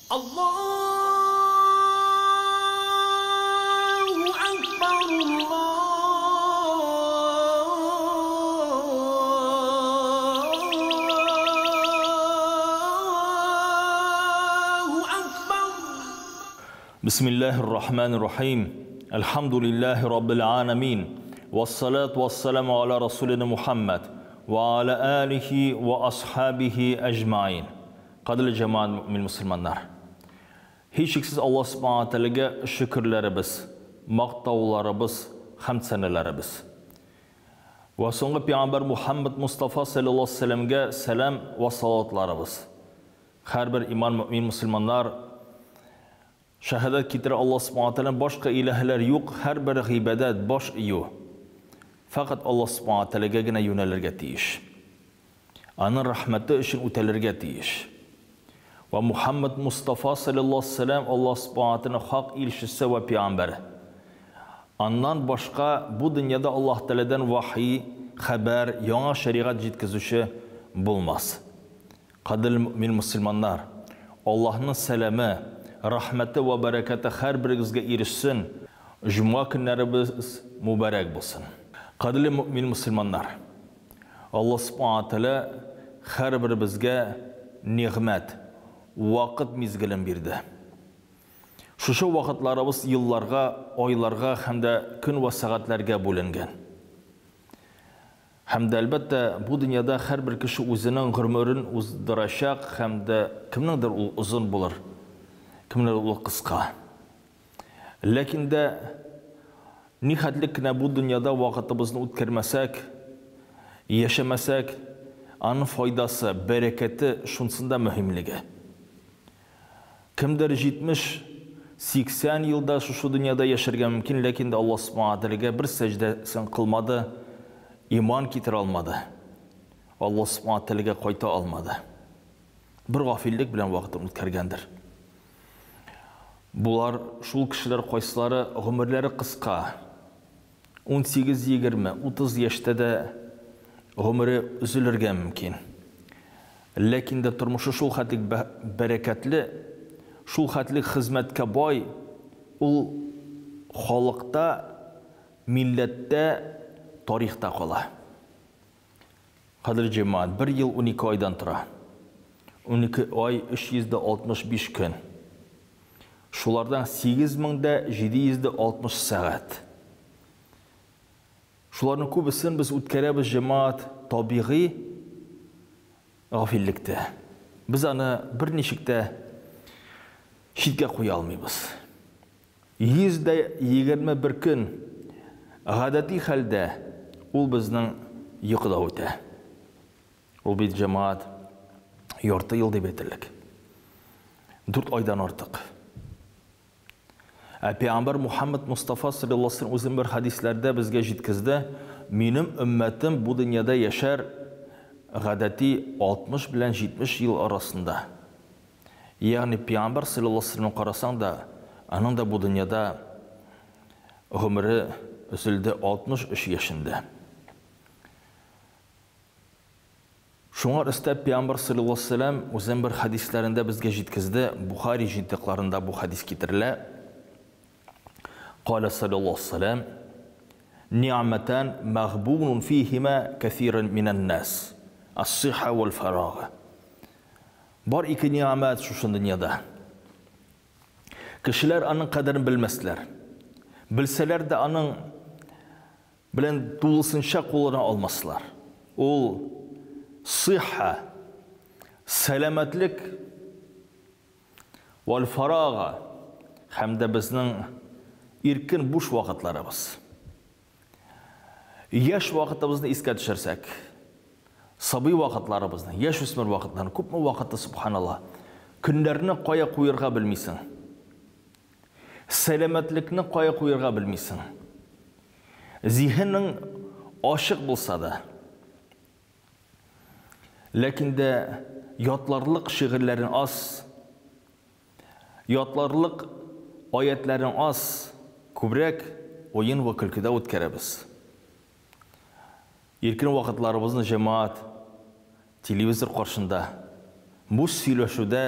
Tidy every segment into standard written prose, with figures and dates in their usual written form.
Allahu Akbar, Allahu Akbar. Bismillahir Rahmanir Rahim. Elhamdülillahi Rabbil alemin. Vessalatu vesselamu ala Rasulina Muhammed ve ala alihi ve ashabihi ecmain. Кадерле җәмәгать мөэмин мөселманнар! Һичшиксез Аллаһ Сүбхәнәһү вә Тәгаләгә шөкерләребез, мактауларыбыз, хәмд-сәнәләребез. Вә соңгы пәйгамбәр Мухәммәд Мостафа салләллаһу галәйһи вә сәлләмгә сәлам вә салаватларыбыз. Һәрбер иман мөэмин мөселманнар шәһадәт китерә Аллаһ Сүбхәнәһү вә Тәгаләдән башка илаһләр юк, һәрбер гыйбадәт, баш ию фәкать Аллаһ Сүбхәнәһү вә Тәгаләгә генә юнәлергә тиеш. Аның рәхмәте өчен үтәлергә тиеш. Вә Мухәммәд Мостафа салләллаһу галәйһи вә сәлләм Аллаһ Сүбхәнәһү вә Тәгаләнең хак илчесе вә пәйгамбәре. Аннан башка бу дөньяда Аллаһ Тәгаләдән вахи, хәбәр, яңа шәригать җиткезүче булмас. Кадерле мөэмин мөселманнар! Аллаһның сәламе, рәхмәте вә бәрәкәте һәрберегезгә ирешсен, җомга көннәребез мөбарәк булсын. Кадерле мөэмин мөселманнар! Аллаһ Сүбхәнәһү вә Тәгалә һәрберебезгә нигъмәт, вакыт мизгелен бирде. Шушы вакытларыбыз елларга, айларга һәм дә көн вә сәгатьләргә бүленгән. Һәм дә, әлбәттә, бу дөньяда һәрбер кеше үзенең гомерен уздырачак һәм дә кемнеңдер ул озын булыр, кемнеңдер ул кыска. Ләкин дә ни хәтлек кенә бу дөньяда вакытыбызны үткәрмәсәк, яшәмәсәк, аның файдасы, бәрәкәте шунсында мөһимлеге. Кемдер 70, 80 ел да шушы дөньяда яшәргә мөмкин, ләкин дә Аллаһ Субхана Тәгаләгә бер сәҗдәсен кылмады, иман китерә алмады. Аллаһ Субхана Тәгаләгә кайта алмады. Бер гафиллек белән вакытын үткәргәндер. Болар шул кешеләр кайсылары гомерләре кыска, 18, 20, 30 яшьтә дә гомере өзелергә мөмкин. Ләкин дә тормышы шул хәтлек бәрәкәтле, шул хәтлек хезмәткә бай, ул халыкта, милләттә, тарихта кала. Кадерле җәмәгать, бер ел 12 айдан тора. 12 ай 365 көн. Шулардан 8760 сәгать. Шуларның күбесен без үткәрәбез җәмәгать табигый гафиллектә. Без аны берничек тә читкә куя алмыйбыз. 121 көн гадәти хәлдә ул безнең йокыда үтә. Ул бит җәмәгать ярты ел дип әйтерлек. Дүрт айдан артык. Ә пәйгамбәр Мухаммад Мустафа саллаллаһу алейһи ва үзенең бер хәдисләрдә безгә җиткезде, минем өммәтем бу дөньяда яшәр гадәти 60 белән 70 ел арасында. Ягъни пәйгамбәр саллаллаһу алейһи ва карасаң да, аның да бу дөньяда гомере өзелде 63 яшендә. Шуңар өстәп пәйгамбәр саллаллаһу алейһи ва сәлләм үзенең бер хәдисләрендә безгә җиткезде, Бухари җыентыкларында бу хәдис китерелә. Калә саллаллаһу алейһи ва сәлләм, Ни'мәтән мәгъбунун фиһима кәсирун минән нас, ас-сихха вәл фарага. Бар ике ни'мәт шушы дөньяда. Кешеләр аның кадерен белмәсләр. Белсәләр дә аның Белән тулысынча куллана алмаслар. Ул сыйха, сәламәтлек, вәл фарага һәм дә безнең иркен буш вакытларыбыз. Яшь вакытыбызны искә төшерсәк, сабый вакытларыбызны, яшүсмер вакытларны, күпме вакыты, субханалла, көннәрне кая куерга белмисең. Сәламәтлекне кая куерга белмисең. Зиһенең ачык булса да, ләкин дә ятларлык шигырьләрең аз, ятларлык аятьләрең аз, күбрәк уен вә көлкедә үткәрәбез. Иркен вакытларыбызны җәмәгать телевизор каршында, буш сөйләшүдә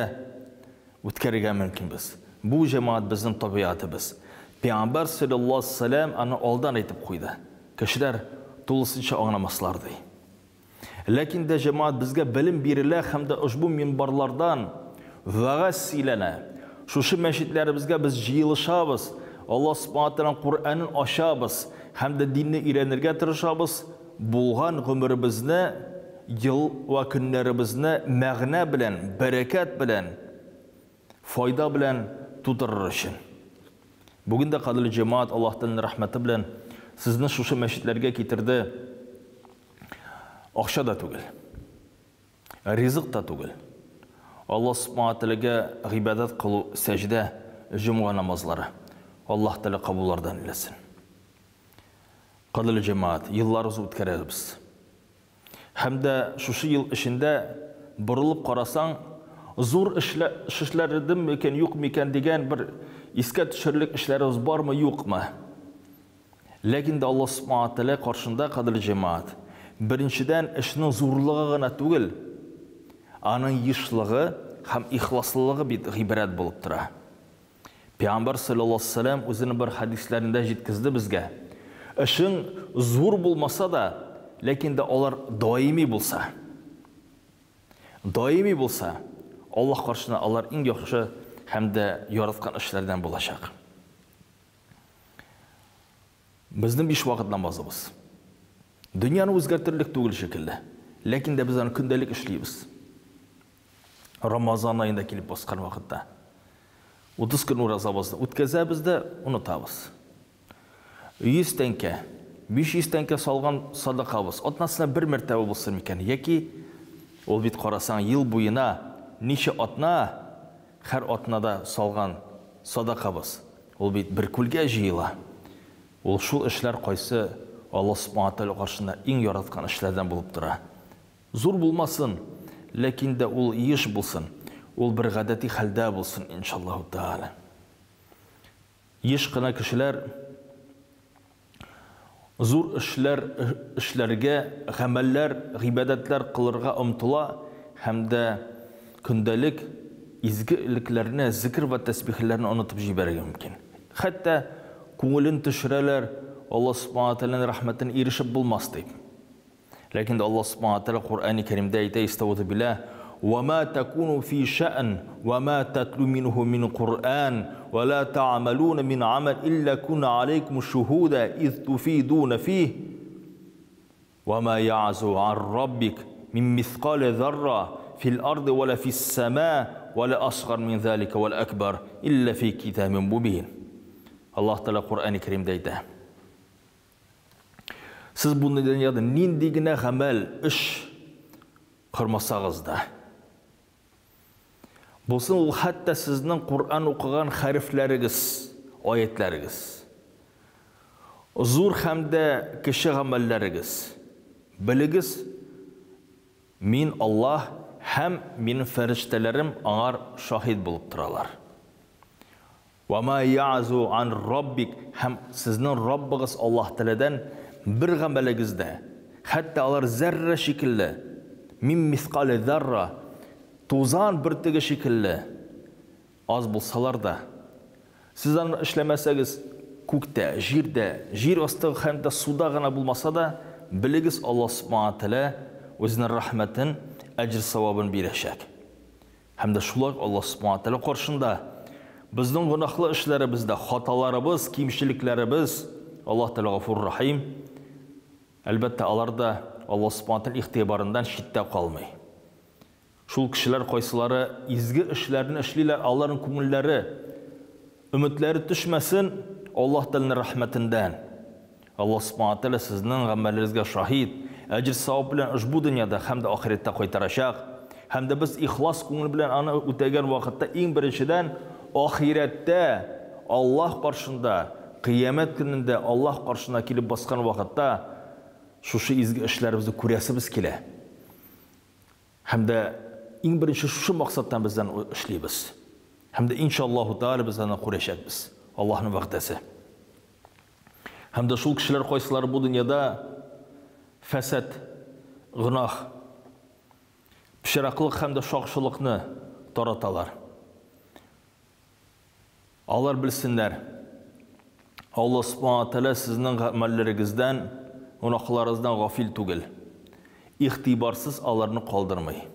үткәрергә мөмкинбез. Бу, җәмәгать, безнең табигатебез. Пәйгамбәр салләллаһу алейһи ва сәлләм аны алдан әйтеп куйды. Кешеләр тулысынча аңламаслар, ди. Ләкин дә, җәмәгать, безгә белем бирелә һәм дә ошбу минбарлардан вәгазь сөйләнә. Шушы мәчетләребезгә без җыелышабыз, Аллаһ Субхана Тәгаләнең Коръәнен ачабыз һәм дә динне өйрәнергә тырышабыз, булган гомеребезне, ел вә көннәребезне мәгънә белән, бәрәкәт белән, файда белән тутырыр өчен. Бүген дә, кадерле җәмәгать, Аллаһ Тәгаләнең рәхмәте белән сезне шушы мәчетләргә китерде. Акча да түгел. Ризык та түгел. Аллаһ Субхана Тәгаләгә гыйбадәт кылу, сәҗдә, җомга намазлары. Аллаһ Тәгалә кабуллардан әйләсен. Кадерле җәмәгать, елларыбыз үткәрәбез. Һәм дә шушы ел эчендә борылып карасаң, зур эшлә эшләдем микән, юк микән дигән бер искә төшерлек эшләребез бармы, юкмы? Ләкин дә Аллаһ Субхана Тәгалә каршында, кадерле җәмәгать, беренчедән, эшнең зурлыгы гына түгел, аның ешлыгы һәм ихласлылыгы бит гыйбрәт булып тора. Пәйгамбәр салләллаһу алейһи ва сәлләм үзенең бер хәдисләрендә җиткезде безгә, Эшең зур булмаса да, ләкин дә алар даими булса, даими булса, Аллаһ каршында алар иң яхшы һәм дә яраткан эшләрдән булачак. Безнең биш вакыт намазыбыз. Дөньяны үзгәртерлек түгел шикелле, ләкин дә без аны көндәлек эшлибез. Рамазан аенда килеп баскан вакытта 30 көн уразабызны үткәзәбез дә онытабыз. 100 тәңкә, 500 тәңкә салган садакабыз атнасына бер мәртәбә булсын микән? Яки ул бит карасаң ел буена ничә атна, һәр атнада салган садакабыз, ул бит бер күлгә җыела. Ул шул эшләр кайсы Аллаһ Субхана Тәгалә каршында иң яраткан эшләрдән булып тора. Зур булмасын, ләкин дә ул еш булсын, ул бер гадәти хәлдә булсын, иншаллаһу тәгалә. Еш кына кешеләр зур эшләр эшләргә, гамәлләр, гыйбадәтләр кылырга омтыла һәм дә көндәлек изгелекләрне, зикр вә тәсбихләрне онытып җибәрергә мөмкин. Хәтта күңелен төшерәләр, Аллаһ Субхана Тәгаләнең рәхмәтен ирешеп булмас дип. Ләкин дә Аллаһ Субхана Тәгалә Коръәни Кәримдә әйтә, Истәүзу билләһ, Вә мә тәкуну фи шәън, вә мә тәтлу минһу мин Коръән, вә лә тәгъмәлүнә мин гамәл илля кунна аләйкум шуһудә из туфидуна фих, вә мә яъзу ган раббик мин мискале зарра фил арды вә лә фис сәмә, вә лә асгар мин залика вә лә әкбәр, илля фи китабин мубин. Аллаһ Тәгалә Коръәни Кәримдә әйтә. Сез бу дөньяда нинди генә гамәл, эш кормасагыз да, булсын ул хәтта сезнең Коръән укыган хәрефләрегез, аятләрегез, зур һәм дә кече гамәлләрегез, белегез, мин Аллаһ һәм минем фәрештәләрем аңар шаһит булып торалар. Вә мә яъзу ан Раббик, һәм сезнең Раббыгыз Аллаһ Тәгаләдән бер гамәлегез дә, хәтта алар зәррә шикелле, мин мискале зәрра, тузан бөртеге шикелле аз булсалар да, сез аны эшләмәсәгез, күктә, җирдә, җир асты һәм дә суда гына булмаса да, белегез, Аллаһ Субхана Тәгалә үзенең рәхмәтен, әҗер-савабын бирәчәк. Һәм дә шулай ук Аллаһ Субхана Тәгалә каршында безнең гөнаһлы эшләребез дә, хаталарыбыз, кимчелекләребез, Аллаһ Тәгалә Гафур Рахим, әлбәттә, алар да Аллаһ Субхана Тәгалә игътибарыннан читтә калмый. Шул кешеләр кайсылары изге эшләрне эшлиләр, аларның күңелләре, өметләре төшмәсен Аллаһ Тәгаләнең рәхмәтендән. Аллаһ Субхана Тәгалә сезнең гамәлләрегезгә шаһит, әҗер-савап белән ошбу дөньяда һәм дә ахирәттә кайтарачак. Һәм дә без ихлас күңел белән аны үтәгән вакытта иң беренчедән ахирәттә Аллаһ каршында, кыямәт көнендә Аллаһ каршына килеп баскан вакытта шушы изге эшләребезне күрәсебез килә. Һәм дә иң беренче шушы максаттан без аны эшлибез. Һәм дә иншаллаһу тәгалә без аны күрәчәкбез. Аллаһның вәгъдәсе. Һәм дә шул кешеләр кайсылары бу дөньяда фәсад, гөнаһ, пычраклык һәм дә шакшылыкны тараталар. Алар белсеннәр, Алла Субхана Тәгалә сезнең гамәлләрегездән, гөнаһларыгыздан гафил түгел. Игътибарсыз аларны калдырмый.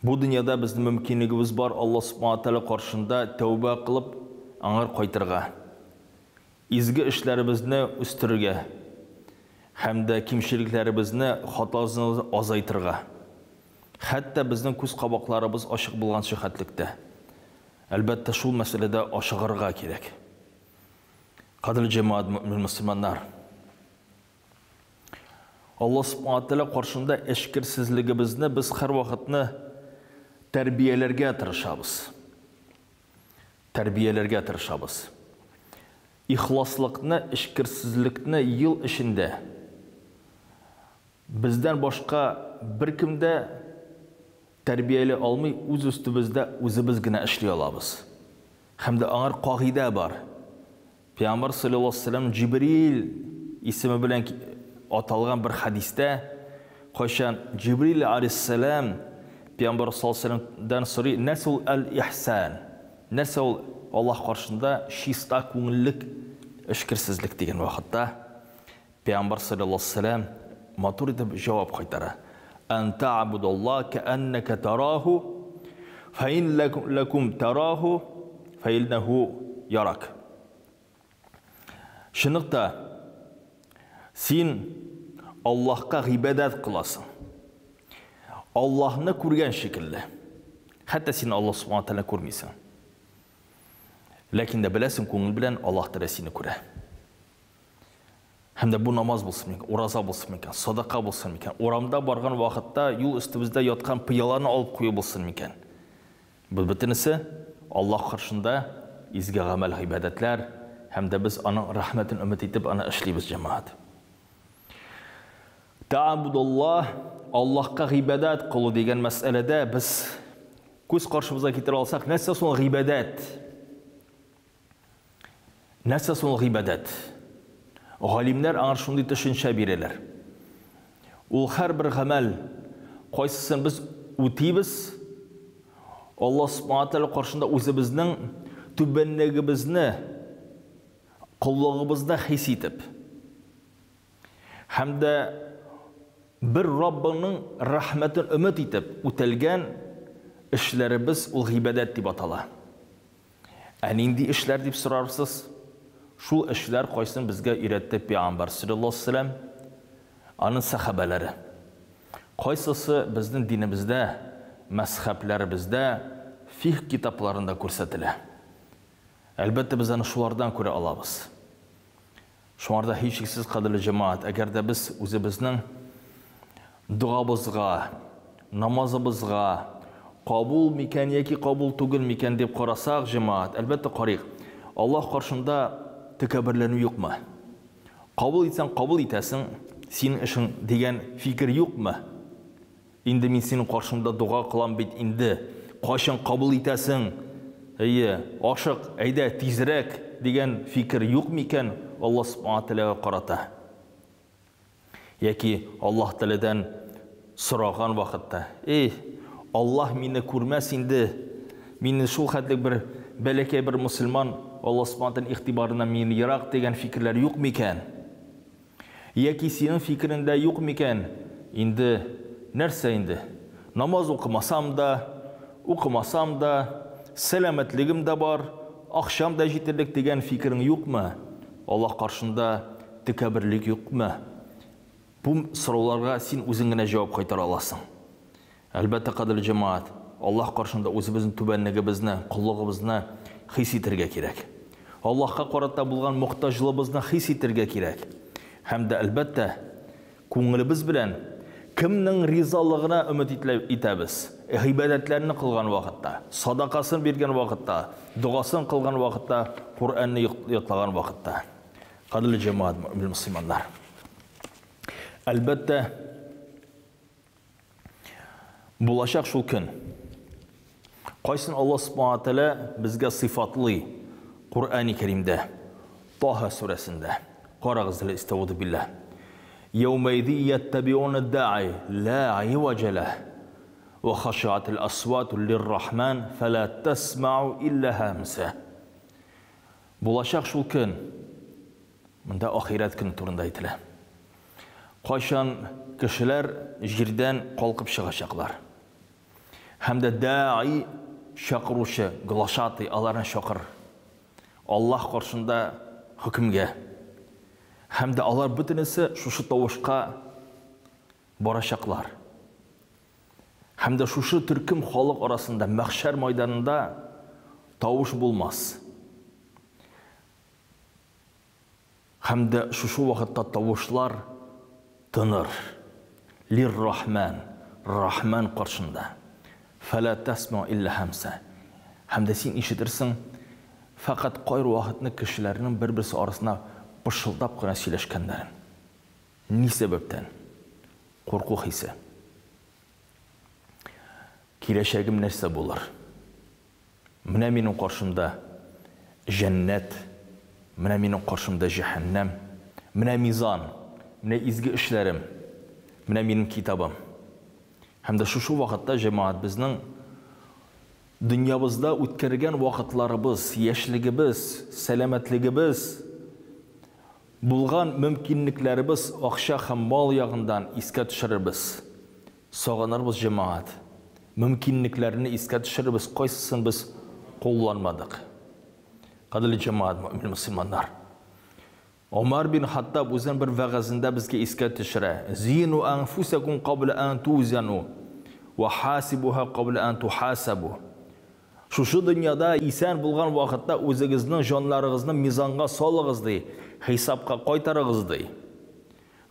Бу дөньяда безнең мөмкинлегебез бар Алла Субхана Тәгалә каршында тәүбә кылып, аңар кайтырга. Изге эшләребезне үстерергә һәм дә кимчелекләребезне, хаталарыбызны азайтырга. Хәтта безнең күз кабакларыбыз ачык булганчы хәтлектә. Әлбәттә, шул мәсьәләдә ашыгырга кирәк. Кадерле җәмәгать, мөэмин мөселманнар! Алла Субхана Тәгалә каршында эчкерсезлегебезне без һәрвакытны тәрбияләргә тырышабыз. Тәрбияләргә тырышабыз. Ихласлыкны, эчкерсезлекне ел эчендә бездән башка беркем дә тәрбияли алмый, үз өстебездә үзебез генә эшли алабыз. Һәм дә аңар кагыйдә бар. Пәйгамбәр салләллаһу алейһи ва сәлләм Җибриил исеме белән аталган бер хәдистә, кайчан Җибриил алейһиссәлам Пәйгамбәр салләллаһу алейһи ва сәлләмдән сорый, нәрсә ул әл-ихсан? Нәрсә ул Аллаһ каршында чиста күңеллек, эчкерсезлек дигән вакытта, Пәйгамбәр салләллаһу алейһи ва сәлләм матур итеп җавап кайтара, Ән тәгъбудаллаһ кәәннәкә тараһу, фә ин ләкум тараһу, фә иннәһу ярак. Чынлыкта, син Аллаһка гыйбадәт кыласың. Аллаһны күргән шикелле. Хәтта син Аллаһ субхана тәгаләне күрмисең. Ләкин дә беләсең, күңел белән Аллаһ Тәгалә сине күрә. Һәм дә бу намаз булсын микән, ураза булсын микән, садака булсын микән, урамда барган вакытта юл өстебездә яткан пыяланы алып кую булсын микән. Бу бөтенесе Аллаһ каршында изге гамәл, гыйбадәтләр, һәм дә без аның рәхмәтен өмет итеп аны эшлибез, җәмәгать. Тәабудуллаһ, Аллаһка гыйбадәт кылу дигән мәсьәләдә без күз каршыбызга китерә алсак, нәрсә соң гыйбадәт? Нәрсә соң ул гыйбадәт? Галимнәр аңа шундый төшенчә бирәләр. Ул һәрбер гамәл, кайсысын без үтибез, Аллаһ Субхана Тәгалә каршында үзебезнең түбәнлегебезне, коллыгыбызны хис итеп, һәм дә бер Раббыңның рәхмәтен өмет итеп үтәлгән эшләребез ул гыйбадәт дип атала. Ә нинди эшләр дип сорарсыз? Шул эшләр кайсын безгә өйрәтте пәйгамбәр салләллаһу алейһи ва сәлләм, аның сәхабәләре. Кайсысы безнең динебездә, мәзхәбләребездә, фикһ китапларында күрсәтелә. Әлбәттә, без аны шулардан күрә алабыз. Шуңар да һичшиксез, кадерле җәмәгать, әгәр дә без үзебезнең догабызга, намазыбызга кабул микән яки кабул түгел микән дип карасак, җәмәгать, әлбәттә, карыйк. Аллаһ каршында тәкәбберләнү юкмы? Кабул итсәң, кабул итәсең, синең эшең дигән фикер юкмы? Инде мин синең каршыңда дога кылам бит инде, кайчан кабул итәсең? Әйе, ашык, әйдә, тизрәк, дигән фикер юк микән Аллаһ Субхана Тәгаләгә карата? Яки Аллаһ Тәгаләдән сораган вакытта, Эй, Аллаһ мине күрмәс инде, мин шул хәтлек бер бәләкәй бер мөселман, Аллаһ Субхана Тәгаләнең игътибарыннан мин ерак дигән фикерләр юк микән? Яки синең фикереңдә юк микән инде, нәрсә инде, намаз укымасам да, укымасам да, сәламәтлегем дә бар, акчам да җитәрлек дигән фикерең юкмы? Аллаһ каршында тәкәбберлек юкмы? Бу сорауларга син үзең генә җавап кайтара аласың. Әлбәттә, кадерле җәмәгать, Аллаһ каршында үзебезнең түбәнлегебезне, коллыгыбызны хис итәргә кирәк. Аллаһка карата булган мохтаҗлыбызны хис итәргә кирәк. Һәм дә, әлбәттә, күңелебез белән кемнең ризалыгына өмет итәбез, гыйбадәтләрне кылган вакытта, садакасын биргән вакытта, догасын кылган вакытта, Коръәнне ятлаган вакытта. Кадерле җәмәгать, мөэмин мөселманнар. Әлбәттә, Булачак шул көн. Кайсын Аллаһ Субхана Тәгалә безгә сыйфатлый Коръәни Кәримдә, Таһа сүрәсендә. Карагыз әле, истәгуду билләһ. Яумәйзи яттабиуна даи ла гыйваҗа ләһ. Ва хашиатил асвату лиррахман фәлә тәсмау илля һәмсә. Булачак шул көн, монда ахирәт көне турында әйтелә. Кайчан кешеләр җирдән калкып чыгачаклар. Һәм дә даи чакыручы, глашатый аларны чакырыр. Аллаһ каршында хөкемгә. Һәм дә алар бөтенесе шушы тавышка барачаклар. Һәм дә шушы төркем халык арасында мәхшәр майданында тавыш булмас. Һәм дә шушы вакытта тавышлар тыныр. Лир-Рахман, Рахман каршында. Фәлә тәсмау илля һәмсә. Һәм дә син ишетерсең, фәкать кайвакытны кешеләрнең бер-берсе арасында пышылдап кына сөйләшкәннәрен. Ни сәбәптән? Курку хисе. Киләчәгем нәрсә булыр? Менә минем каршымда җәннәт, менә минем каршымда җәһәннәм, менә мизан, менә изге эшләрем, менә минем китабым. Һәм дә шушы вакытта җәмәгать безнең дөньябызда үткәргән вакытларыбыз, яшьлегебез, сәламәтлегебез, булган мөмкинлекләребез акча һәм мал ягыннан искә төшерербез. Сагынырбыз җәмәгать. Мөмкинлекләрне искә төшерербез, кайсысын без кулланмадык. Кадерле җәмәгать, мөэмин мөселманнар. Омар бин Хаттаб үзенең бер вәгазендә безгә искә төшерә: "Зину анфусакум кабла ан тузану ва хасибуха кабла ан тухасабу." Шушы дөньяда исән булган вакытта үзегезнең җаннарыгызны мизанга салыгыз ди, хисапка кайтарыгыз ди.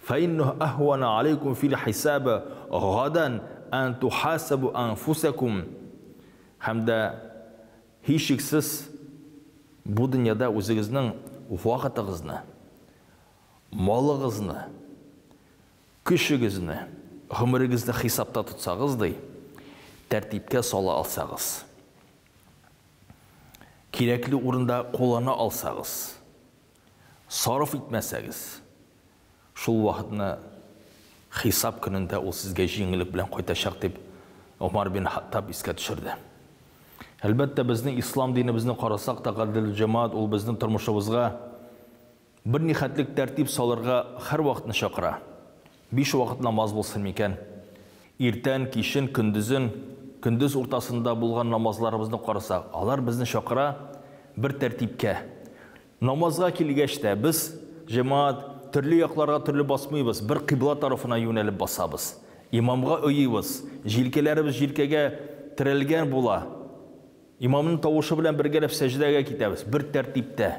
Фәиннүһ әһвана алейкум фил хисабы гадан ан тухасабу анфусакум. Һәм дә һичшиксез бу дөньяда үзегезнең вакытыгызны, малыгызны, көчегезне, гомерегезне хисапта тотсагыз ди, тәртипкә сала алсагыз, кирәкле урында куллана алсагыз, сарыф итмәсәгез, шул вакытны хисап көнендә ул сезгә җиңеллек белән кайтачак дип Омар бин Хаттаб искә төшерде. Әлбәттә, безнең ислам динебезне карасак та, кадерле җәмәгать, ул безнең тормышыбызга бер нихәтлек тәртип салырга һәрвакытны чакыра. Биш вакыт намаз булсын микән? Иртән, кичен, көндезен, көндез уртасында булган намазларыбызны карасак, алар безне чакыра бер тәртипкә. Намазга килгәч тә, без, җәмәгать, төрле якларга төрле басмыйбыз, бер кыйбла тарафына юнәлеп басабыз. Имамга ойыйбыз, җилкәләребез җилкәгә терәлгән була. Имамның тавышы белән бергәләп сәҗдәгә китәбез, бер тәртиптә.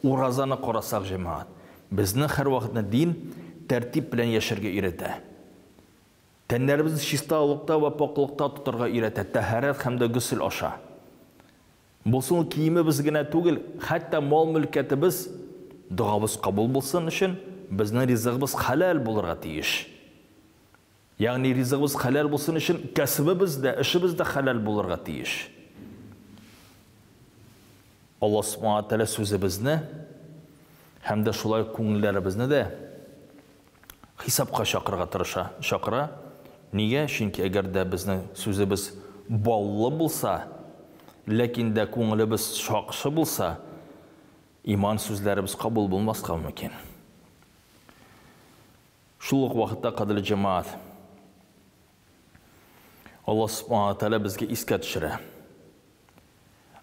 Уразаны карасак, җәмәгать, безне һәрвакытны дин тәртип белән яшәргә өйрәтә. Тәннәребезне чисталыкта вә пакьлыкта тотарга өйрәтә, тәһарәт һәм дә гөсел аша. Булсын ул киемебез генә түгел, хәтта мал-мөлкәтебез, догабыз кабул булсын өчен, безнең ризыгыбыз хәләл булырга тиеш. Ягъни ризыгыбыз хәләл булсын өчен, кәсебебез дә, эшебез дә хәләл булырга тиеш. Аллаһ Субхана Тәгалә сүзебезне һәм дә шулай күңелләребезне дә хисапка чакырырга тырыша, чакыра. Нигә? Чөнки әгәр дә безнең сүзебез баллы булса, ләкин дә күңелебез шакшы булса, иман сүзләребез кабул булмаска мөмкин. Шул ук вакытта, кадерле җәмәгать, Аллаһ Субхана Тәгалә безгә искә төшерә.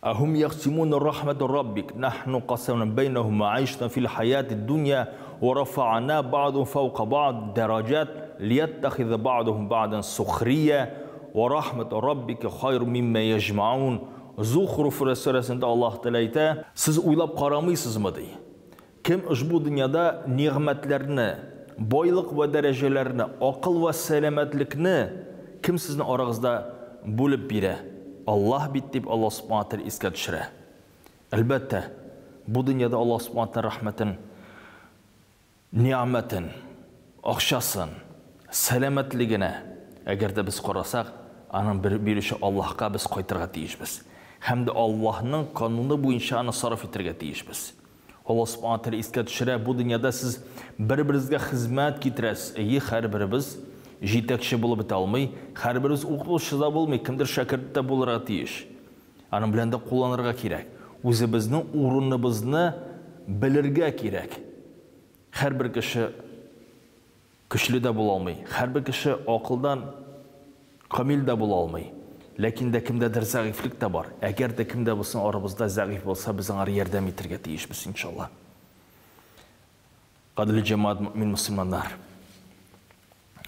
Әһум яксимуна рахмәт раббик, нахну касамна бәйнәһум мәгыйшәтән фил хаяти дунья ва рафа'на бa'дahum фаука бa'д дараҗат лияттахиза бa'дahum бa'дан сухрия ва рахмәт раббика хайру мимма яҗмаун. Зухруф сүрәсендә Аллаһ Тәгалә әйтә, сез уйлап карамыйсызмы ди. Кем ошбу дөньяда нигъмәтләрне, байлык вә дәрәҗәләрне, акыл вә сәламәтлекне кем сезнең арагызда бүлеп бирә? Аллаһ бит дип Аллаһ Субхана Тәгалә искә төшерә. Әлбәттә, бу дөньяда Аллаһ Субхана Тәгалә рәхмәтен, ни'мәтен, акчасын, сәламәтлегенә, әгәр дә без карасак, аның бер бирүче Аллаһка без кайтырга тиешбез. Һәм дә Аллаһның кануны буенча аны сарыф итәргә тиешбез. Аллаһ Субхана Тәгалә искә төшерә, бу дөньяда сез бер-берегезгә хезмәт китерәсез. Әйе, һәрберебез җитәкче булып бетә алмый, һәрберебез укытучы да булмый, кемдер шәкерт тә булырга тиеш. Аның белән дә кулланырга кирәк. Үзебезнең урыныбызны белергә кирәк. Һәрбер кеше көчле дә була алмый, һәрбер кеше акылдан камил дә була алмый. Ләкин дә кемдәдер зәгыйфьлек тә бар. Әгәр дә кемдә булсын арабызда зәгыйфь булса, без аңар ярдәм итәргә тиешбез, иншалла. Кадерле җәмәгать, мөэмин мөселманнар!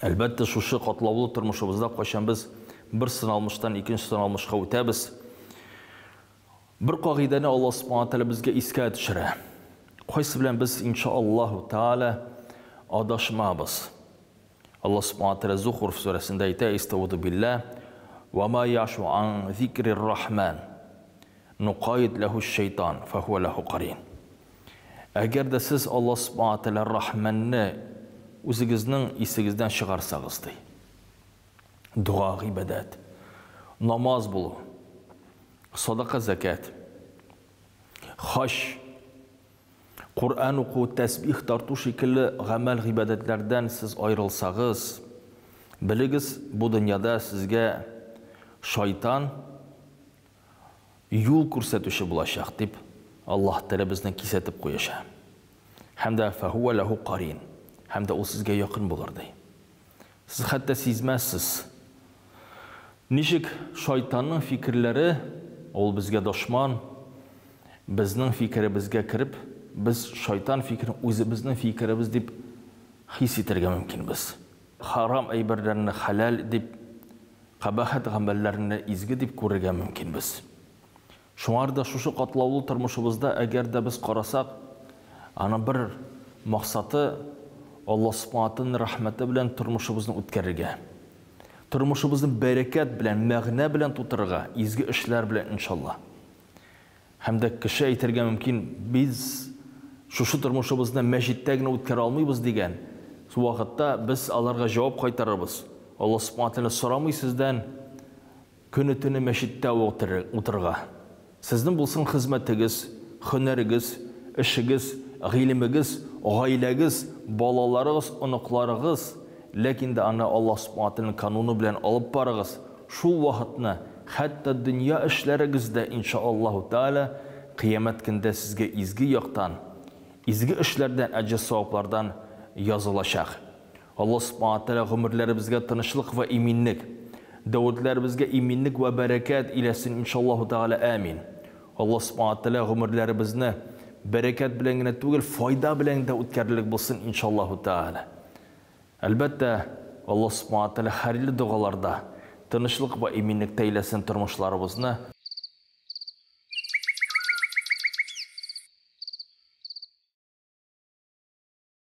Әлбәттә, шушы катлаулы тормышыбызда кайчан без бер сыналмыштан икенче сыналмышка үтәбез, бер кагыйдәне Аллаһ Субхана Тәгалә безгә искә төшерә. Кайсы белән без, иншаАллаһу Тәгалә, адашмабыз. Аллаһ Субхана Тәгалә Зухруф сүрәсендә әйтә, Истауду билләһ, Ва ма яшу ан зикрир рахман, нукайид ләһу шайтан, фәһуә ләһу карин. Әгәр дә сез Аллаһ Субхана Тәгалә Рахманны үзегезнең исегездән чыгарсагыз, ди. Дога, гыйбадәт, намаз булу, садака, зәкят, хаҗ, Коръән уку, тәсбих тарту шикелле гамәл-гыйбадәтләрдән сез аерылсагыз, белегез, бу дөньяда сезгә шайтан юл күрсәтүче булачак, дип Аллаһ Тәгалә безне кисәтеп куяча. Һәм дә фәһүә ләһү карин, һәм дә ул сезгә якын булыр, ди. Сез хәтта сизмәссез. Ничек шайтанның фикерләре, ул безгә дошман, безнең фикеребезгә кереп, без шайтан фикерен үзебезнең фикеребез дип хис итәргә мөмкинбез. Харам әйберләрне хәләл дип, кабахәт гамәлләрне изге дип күрергә мөмкинбез. Шуңар да шушы катлаулы тормышыбызда әгәр дә без карасак, аның бер максаты, Аллаһ Субханатының рәхмәте белән тормышыбызны үткәрергә. Тормышыбызны бәрәкәт белән, мәгънә белән тутырырга, изге эшләр белән, иншалла. Һәм дә кеше әйтергә мөмкин, без шушы тормышыбызны мәчеттә генә үткәрә алмыйбыз дигән вакытта без аларга җавап кайтарырбыз. Аллаһ Субханатәгалә сорамый сездән көне-төне мәчеттә утырырга. Сезнең булсын хезмәтегез, һөнәрегез, эшегез, гыйлемегез, гаиләгез, балаларыгыз, оныкларыгыз, ләкин дә аны Аллаһ Субхана Тәгаләнең кануны белән алып барыгыз, шул вакытны хәтта дөнья эшләрегез дә, иншаАллаһу Тәгалә, кыямәт көндә сезгә изге яктан, изге эшләрдән әҗер-саваплардан язылачак. Аллаһ Субхана Тәгалә гомерләребезгә тынычлык вә иминлек, дәүләтләребезгә иминлек вә бәрәкәт иләсен, иншаллаһу Тәгалә, амин. Аллаһ Субхана Тәгалә гомерләребезне бәрәкәт белән генә түгел, файда белән дә үткәрерлек булсын, иншаллаһу Тәгалә. Әлбәттә, Аллаһ Субхана Тәгалә хәерле догаларда, тынычлык вә иминлектә иләсен тормышларыбызны.